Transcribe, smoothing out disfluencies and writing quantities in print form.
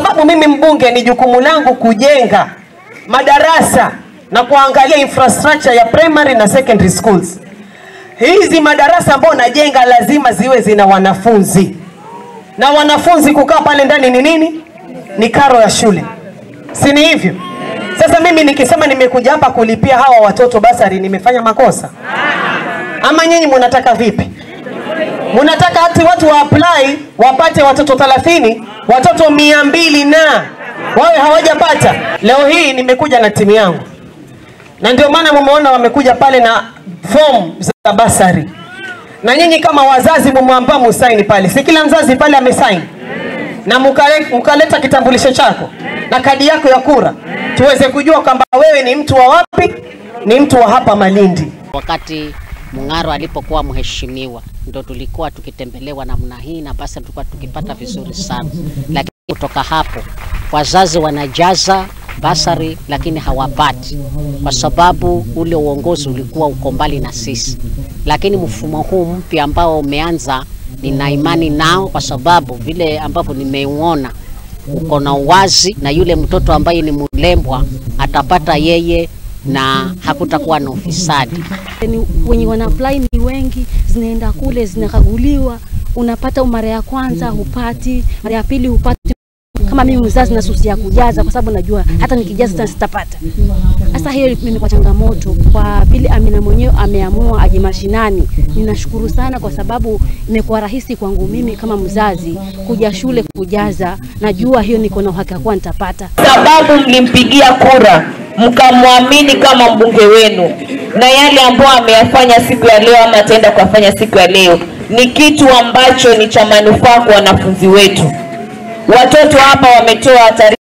sababu mimi mbunge ni jukumu langu kujenga madarasa na kuangalia infrastructure ya primary na secondary schools. Hizi madarasa ambayo najenga lazima ziwe zina wanafunzi. Na wanafunzi kukaa pale ndani ni nini? Ni karo ya shule. Si ni hivyo? Sasa mimi nikisema nimekuja hapa kulipia hawa watoto basari, nimefanya makosa? Ama nyinyi mnataka vipi? Mnataka hati watu wa apply wapate watoto 30, watoto 200 na wawe hawajapata? Leo hii nimekuja na timu yangu. Na ndio maana mmeona wamekuja pale na form za basari. Na nyinyi kama wazazi mmeambiwa musaini pale. Si kila mzazi pale amesaini? Na mkaleta kitambulisho chako na kadi yako ya kura, tuweze kujua kwamba wewe ni mtu wa wapi, ni mtu wa hapa Malindi. Wakati Mung'aro alipokuwa mheshimiwa, ndo tulikuwa tukitembelewa namna hii na basi tulikuwa tukipata vizuri sana. Lakini kutoka hapo wazazi wanajaza basari lakini hawapati, kwa sababu ule uongozi ulikuwa uko mbali na sisi. Lakini mfumo huu mpya ambao umeanza, nina imani nao, kwa sababu vile ambavyo nimeuona uko na uwazi, na yule mtoto ambaye ni mlembwa atapata yeye na hakutakuwa na ufisadi. Wenye wana apply ni wengi, zinaenda kule zinakaguliwa, unapata mara ya kwanza hupati, mara ya pili hupati. Kama mimi mzazi nasusia kujaza kwa sababu najua hata nikijaza sitapata. Sasa hiyo imekuwa changamoto. Kwa vile Amina mwenyewe ameamua aje mashinani, ninashukuru sana kwa sababu imekuwa rahisi kwangu mimi kama mzazi kuja shule kujaza, najua hiyo niko na uhakika kwa nitapata. Sababu mlimpigia kura mkamwamini kama mbunge wenu, na yale ambayo ameyafanya siku ya leo ama ataenda kufanya siku ya leo ni kitu ambacho ni cha manufaa kwa wanafunzi wetu. Watoto hapa wametoa taarifa.